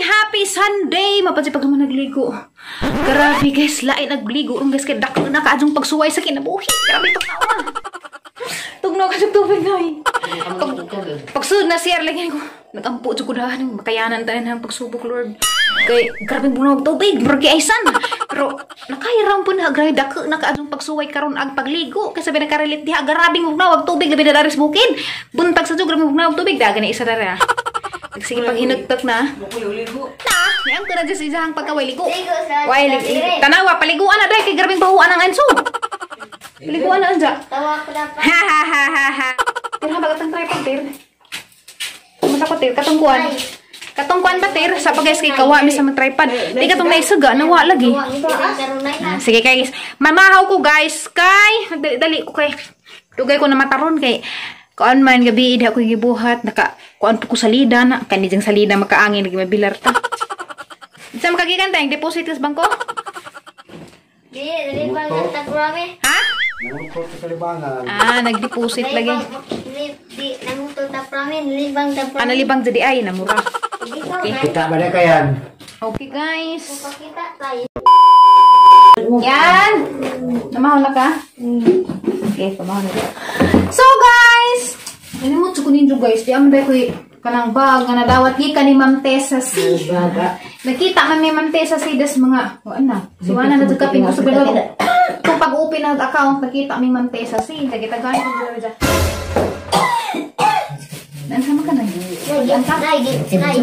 Happy Sunday! Mapansin pag naman nagligo. Grabe guys, lain nagligo ron guys kay dako na kaadjong pagsuway sa kinabuhi. Grabe tugnaw na. Tugnaw ka sa tubig na eh. Pagsud na siya lagi ko. Nagampo jud ko dahan makayanan tayo ng pagsubok, Lord. Kay grabe bunog tubig, murag aysan. Pero nakahiraw po na grabe dako na kaadjong pagsuway karon ag pagligo kay sabi nakarelate diha grabing bugnaw ag tubig labi na dari sa bukid. Buntag sa jud grabe bugnaw ag tubig dagan na isa dara. Sige pag hinagtak na. Na, niyang ko na dyan sa isang pagkaway ligo. Way ligo. Tanawa, paliguan na dahil kay grabing bahuan ang anso. Paliguan na anja. Tawa ko dapat. Ha ha ha ha ha. Tir ha, bagatang tripod, tir. Kumusta ko, tir? Katungkuan. Katungkuan ba, tir? Sa pag guys, kay kawa, mi sa mga tripod. Di katong naisuga, nawa lagi. Sige, guys. Mamahaw ko, guys, kay dali ko kay. Dugay ko na mataron kay kuan man gabi ida ko gibuhat naka kuan po ko salida na kani jang salida makaangin lagi mabilar ta. Sa makagikan tayong deposit sa bangko? Di, dili pa nagtagrami. Ha? Nangutol sa libangan. Ah, nag-deposit lagi. Di nangutol ta pramin, libang ta pramin. Ana libang jadi ay namura. Okay. Kita ba na kayan? Okay, guys. Pakita tayo. Yan. Namahon na ka? Okay, pamahon na ka. So guys, ano mo ko ninyo guys, di aman ko kanang bag nga nadawat gikan ni Ma'am Tessa C. Nakita man ni Ma'am Tessa C das mga o ana. So ana na jud kapin ko sa balog. Kung pag-open ng account nakita mi Ma'am Tessa C, nagitagan ko gyud dyan. Nansa man ka na? Nay, nay.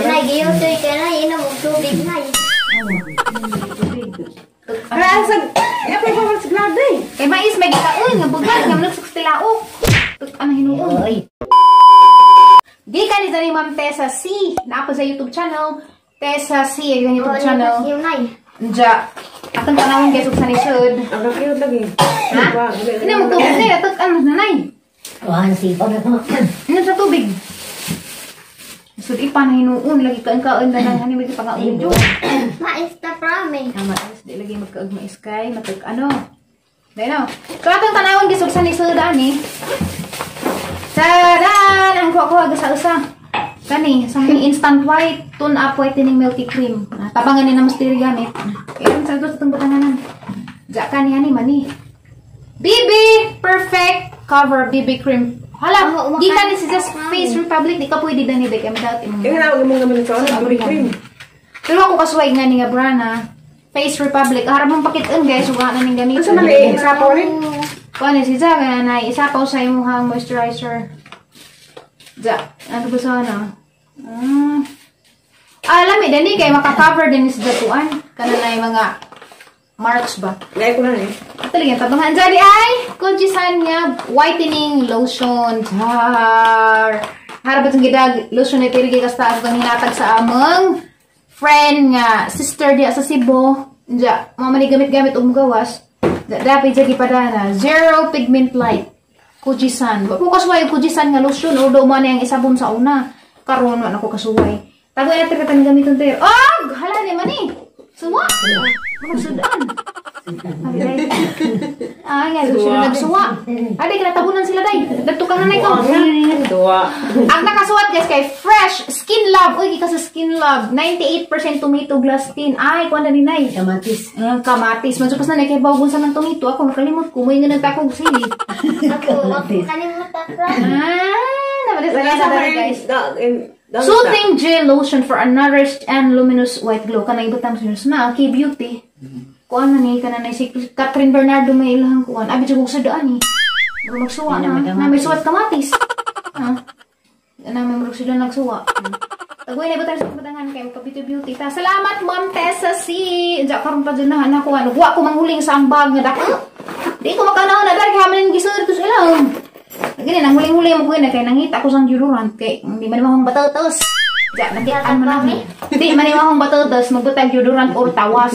Nay, giyotoy ka na, inom og tubig nay. Ara sa ya pa pa sa glad eh. Kay mais may gikaon nga bugat nga manug sa tilaok. Tuk ano hinuon. Gikan ni ni Ma'am Tessa C. Naa po sa YouTube channel Tessa C ang YouTube channel. Nja atong tanawon guys ug sa nisod. Ang cute lagi. Ha? Ina mo tubig na atok ano nanay. Kuhan si pa na. Ina sa tubig. Sud ipa na hinuon lagi kaon kaon na nang hani may pangaon. Mais ta prami. Tama, mais di lagi magkaog mais kay matag ano. Dai no. So atong tanawon gisug sa nisod ani. Tadan! Ang kuha-kuha sa usa. Kani, sa aming instant white, tune up whitening milky cream. Tabangan ni na mas diri gamit. Kaya sa ito sa itong butanganan. Diya ka ni hani mani. BB Perfect Cover BB Cream. Hala, gikan ni si Just Face Republic, di ka pwede dani dek. Ang dati mo. Kaya na mong naman sa ano, BB cream. Pero ako kasuway nga ni nga brana. Face Republic. Harap mong pakitaan guys, uga na ning gamit. Asa man eh, isapaw ni? Kuan si Jack, na isapaw sa imuhang moisturizer. Ja, ano ba sana? Ah, lami dani kay maka-cover din sa datuan. Kana na yung mga marks ba? Gaya ko na eh. Talagang tabangan. Jadi ay Kojie-san nga whitening lotion. Char. Harap itong gidag lotion na pirigi kasta ang hinatag sa among friend nga sister diya sa Cebu. Ja, mga mani gamit-gamit og mugawas. Dapat jagi padana zero pigment light. Kojie-san. Wa ko kasuway Kojie-san nga lotion or do man ang isabon sa una. Karon wa na ko kasuway. Tagoy na tiratan gamiton ter. Og hala ni mani. Suwa. Magsudan. Ay, nga sila nagsuwa. Ade kinatabunan sila day. Dadto ka nanay ko. Duwa. Ang nakasuwat guys kay Fresh Skin Love. Uy, gikan sa Skin Love. 98% tomato glass skin. Ay, kuan na ni nay. Kamatis. Kamatis. Mansupas na nay kay bawgon sa nang tomato. Ako nakalimot ko moy nga nagtakog sili. Ako, ako kalimot ta prami. Ah, naman sa guys. Soothing gel lotion for a nourished and luminous white glow. Kanang ibutang sa na K-beauty. Kuan na ni kana na si Catherine Bernardo may ilahang kuan. Abi jud sa daan eh. Murag magsuwa na. Na may suwat kamatis. Ha? Na may murag sila nagsuwa. Tagoy na ibutang sa batangan kay magka-beauty beauty ta. Salamat Ma'am Tessa C. Unsa karon pa jud na nakuha. Wa ko manghuling sa ang bag nga dako. Di ko makanahon na dahil kay hamen gisud ko sa ilang. Gini nang huling-huli mo ko na kay nangita ko sang deodorant kay hindi man mahong batatas. Ja, nakitaan man nami. Di man mahong batatas, magbutang deodorant or tawas.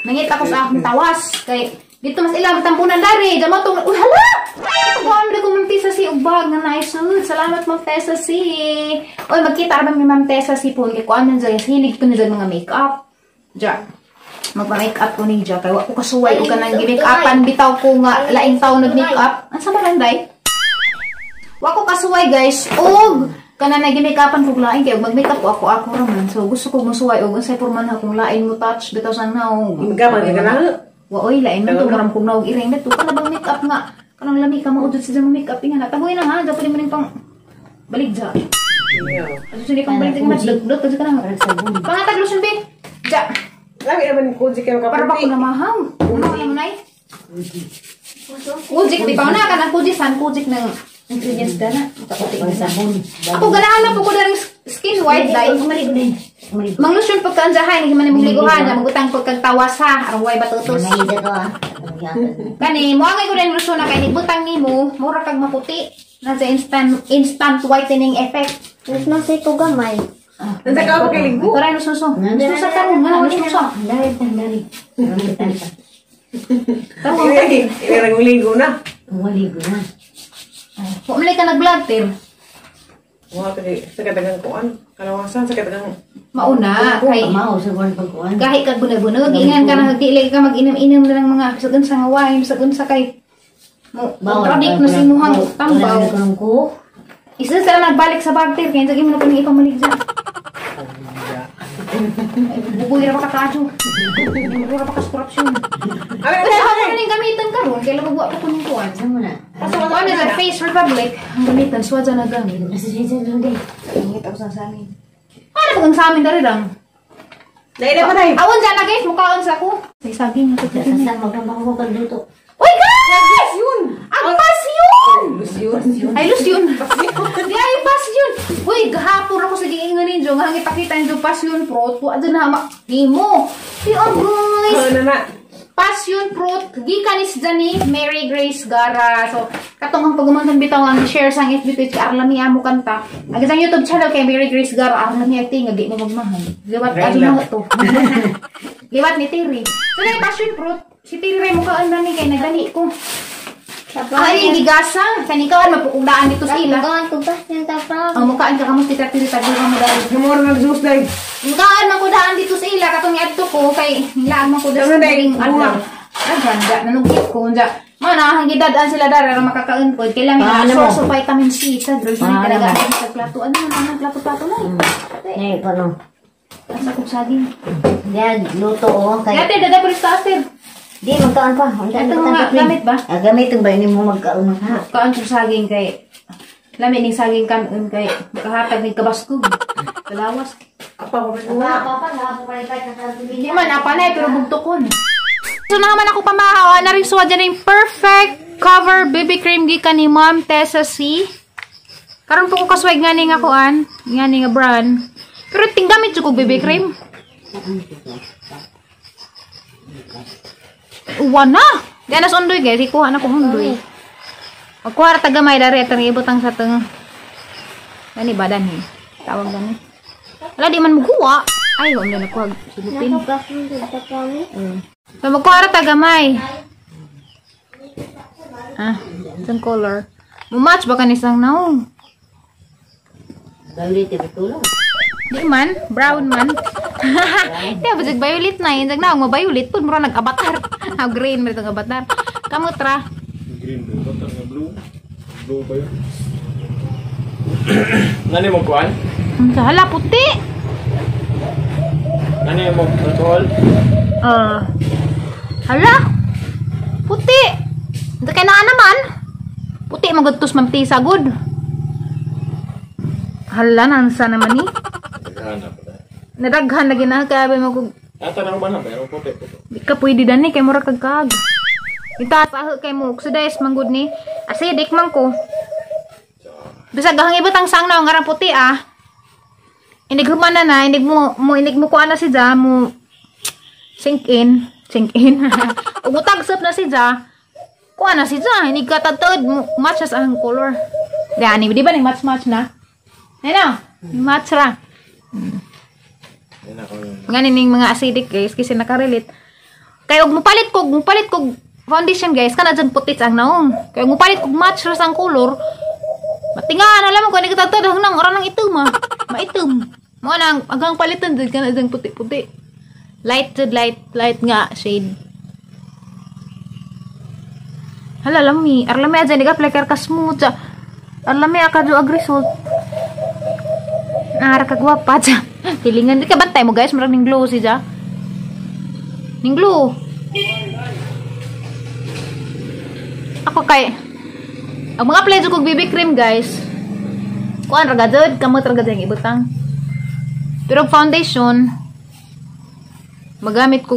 Nangita ko sa akong tawas kay dito mas ilang tampunan dari. Diyan mo tong uy hala. Kuan ko Ma'am Tessa C og bag nga nice. Salamat Ma'am Tessa C. Oy magkita ra mi Ma'am Tessa C po kay kuan man jud hilig ko ni jud mga makeup. Ja. Magpa-makeup ko ni ja kay wa ko kasuway og kanang gi-makeupan bitaw ko nga laing tawo nag-makeup. Ansa man randay? Wa ko kasuway guys og Kana na gimikapan kog lain kay mag-makeup ko ako ra man. So gusto ko musuway og unsay porman akong lain mo touch bitaw sang naong. Gaman ka na. Wa oy lain man to maram kog naog iring na to kana bang makeup nga kanang lami ka maudot sa mo makeup nga natagoy na ha dapat mo ning pang baligja. Ato sini pang baligja nga dagdot kasi kana. Pangatag lotion be. Ja. Lami naman koji kayo Para ba ko kaputi. na mahaw? Ano kaya mo nay? Kujik di pa na kanang kujik san kujik ng ingredients dana. Kaputi Ang sabon. Ako ganahan na po ko daring skin white dye. Kumaligo din. Kumaligo. Manglusyon pagkaanjahan, hindi man imong liguhan, magutang pagkagtawas ha, aron way batutos. Nahida to ah. Kani, moangay ko din lusyon na kay nibutang nimo, mura kag maputi. Nasa instant whitening effect. Mas nasi ko gamay. Nansa ka ba kay ligo? Karay lusyon so. Lusyon sa tarong nga, lusyon sa. Dari, dari. Tarong. Ilarang ligo na. Kumaligo na. Pumili ka nag-vlog, Tim. Wa kay sa katagang kuan, kalawasan sa katagang Mauna kay Kamao sa buwan pagkuan. kahit kag bunag-bunag, ingan ka na dili ka mag-inom-inom na ng mga sagun sa nga wine, sagun sa kay mo contradict na si muhang tambaw. Ko. Isa sa nagbalik sa bagter kay hindi mo na kuning ipamaligya. Bubuy ra pa ka kadyo. Bubuy ra pa ka sa korupsyon. Abi Pero ako na ning gamitan karon kay lumugwa pa ko ning kuan. Saan mo na? Ano sa Face Republic ang gamitan swadya na gamit. Nasa siya sa day. Ingit ako sa amin. Ano ba kang sa amin dari lang? Dai na patay. Awon dyan na guys, mukhaon sa ako. Say saging na to. Sa saan magtrabaho ko kag luto. Uy guys! Yun. Ang pasyon! Lusyon. Ay, lusyon. Di ay pasyon. Uy, gahapon ako sa giingon ninyo. Nga hangipakita ninyo passion fruit. Wa dyan na ma... Nimo. Di oh, guys. Ano na? Passion fruit. Gikan is dyan ni Mary Grace Gara. So, katong ang pagumangkan bitaw ang share sa FB page kay Arla Mia mo kanta. Ang isang YouTube channel kay Mary Grace Gara. Arla Mia tinga di mo magmahal. Liwat Right adyo lang. na to. Liwat ni Terry. So, dahil passion fruit. Si Terry rin mukhaan na ni kay nagdani ko. Ay, gigasa. Kanikawan, mapukugdaan dito sila. Mukhaan ko ba yung tapang? Ang mukhaan ka kamo tita tiri tago ka mo dahil. Humor nag juice dai. Mukhaan man ko daan dito sa ila katong niadto ko kay nilaan man ko daan Ano, sa day? galing Bunga. adlaw. Daghan da nanugit ko unja. Mana ang gidadaan sila dara ra makakaon ko. Kailangan Paano na mo? source of vitamin C sa drugs ni Paano talaga mo? sa plato. Ano man ang plato-plato na? Nay, paano? Asa kong saging. Yan, luto oh. Kay Dati dada pero sa aster. Di, magkaan pa. Unta Ito nga, gamit ba? Ah, gamit ba ini mo magkaon ha? Kaan kong saging kay lami ning saging kanon kay makahatag ning kabaskog. Kalawas. Apa ko ba? Pa pa, nakapalipay ka sa Hindi man, apanay, pero bugtokon. So naman ako pamahawa na rin suwa dyan yung perfect cover BB cream gikan ni Ma'am Tessa C. Karon po ko kaswag nga ni nga kuan, nga ni nga brand. Pero tinggamit jud ko BB cream. Uwan na. Di na sa undoy guys, ikuha na kong undoy. Magkuha ra tagamay dari atang ibutang sa teng. Gani ba danhi? Tawag gani. Wala di man mukuha. Ay, wala na kuha sulupin. So, magkuha ra tagamay. Ah, itong color. Mumatch ba kanisang naong? Violet, iba tulong. Di man, brown man. Di ba, violet na yun. Naong, ma-violet po. Mura nag-avatar. Ah, green, mura itong avatar. Kamutra. Green, blue. Ba't ang blue? Blue ba yun? Nani mo kuan? Hala, puti. Nani mo alcohol? Hala. Puti. Ito kay naa naman. Puti magudtos ma'am Tisa good. Hala nansa naman ni. Naghanap pa. Nadaghan lagi na kaya mo kog Ata na man pero puti puti. di ka pwede dani kay mura kag kag. Itaas kay mo oxidize man gud ni. Acidic man ko. Bisag hang ibutang sang na ngarang puti ah. Inig human na na, inig mo inig mo kuan na si Ja, mo sink in, sink in. Ug mutagsop na si Ja. Kuan na si Ja, inig katadtad mo match sa ang color. Gani, di ba ning match match na? Ano? Match ra. Ngani ning mga acidic guys kasi nakarelate. Kay og mupalit kog foundation guys, kana dyan puti ang naong. Kay og mupalit kog match ra sang color, matingaan alam mo kung katadtad ang nang ora nang itom ah. Maitom. Mo nang agang palitan dyan kana dyan puti-puti. Light to light, light nga shade. Hala lami, arlami adyan nag-apply kay ka smooth. Arlami ka do ag result. Nara kagwapa siya. Pilingan. Di ka bantay mo guys. Marang ning glow siya. Ning glow. Ako kay ang mga apply jud kog BB cream guys. Kuan ra gajud, kamot ra gajud ang ibutang. Pero foundation magamit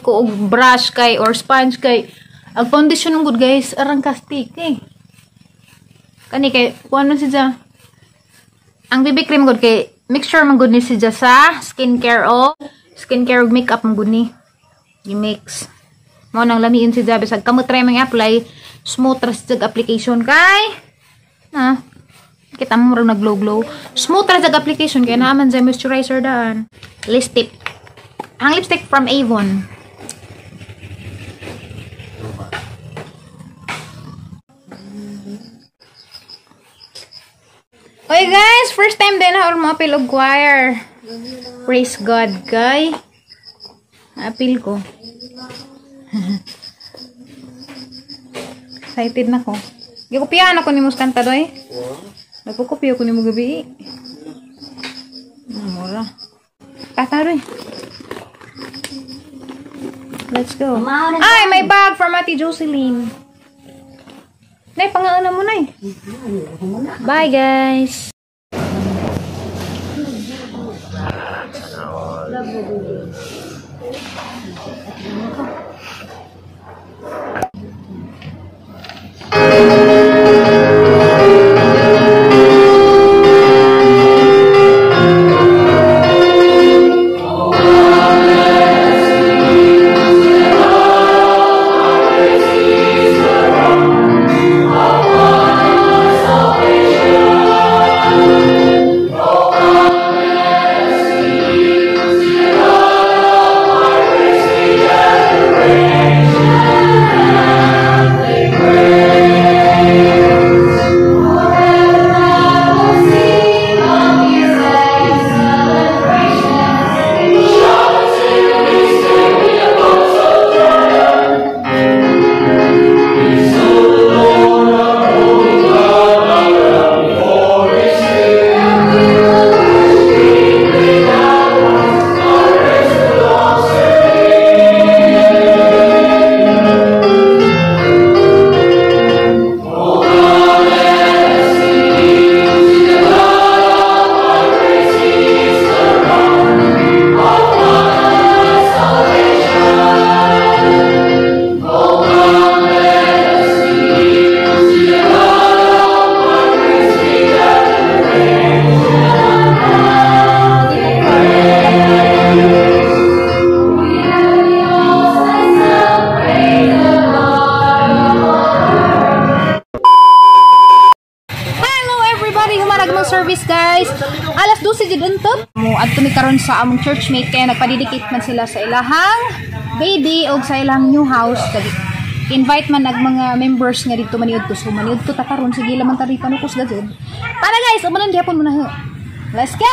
ko og brush kay or sponge kay ang foundation ng good guys arang kastik eh. Kani kay kuan man siya. Ang BB cream good kay mixture man gud ni siya sa skincare o skincare ug makeup man gud ni. I-mix. Mao nang lamiin si Jabe bisag kamot ra mang apply, smooth ra siya application kay na kita mo murag nag-glow glow. Smooth ra siya application kay naaman sa moisturizer daan. Lipstick. Ang lipstick from Avon. Oy guys, first time din ako mo-apil og choir. Praise God, kay. Apil ko. Excited na ko. Gikopyahan ako ni Mus kanta doy. Nagkukopya ako ni mo gabi. Mura. Tataroy. Let's go. Ay, may bag from Ate Jocelyn. Nay, pangauna mo nay. Bye guys. Service guys. Alas 12 jud unto. Mo adto mi karon sa among churchmate kay nagpadedicate man sila sa ilahang baby og sa ilang new house. Invite man ag mga members nga didto maniudto. So maniudto ta karon, sige lang man ta ri panukos gajud. Tara guys, umulan gyapon mo na. Let's go.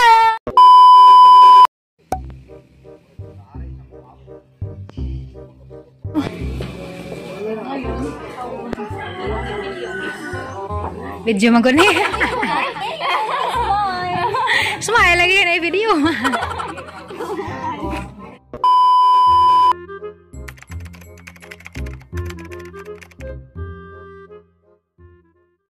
Video man gud ni. Smile lagi na video.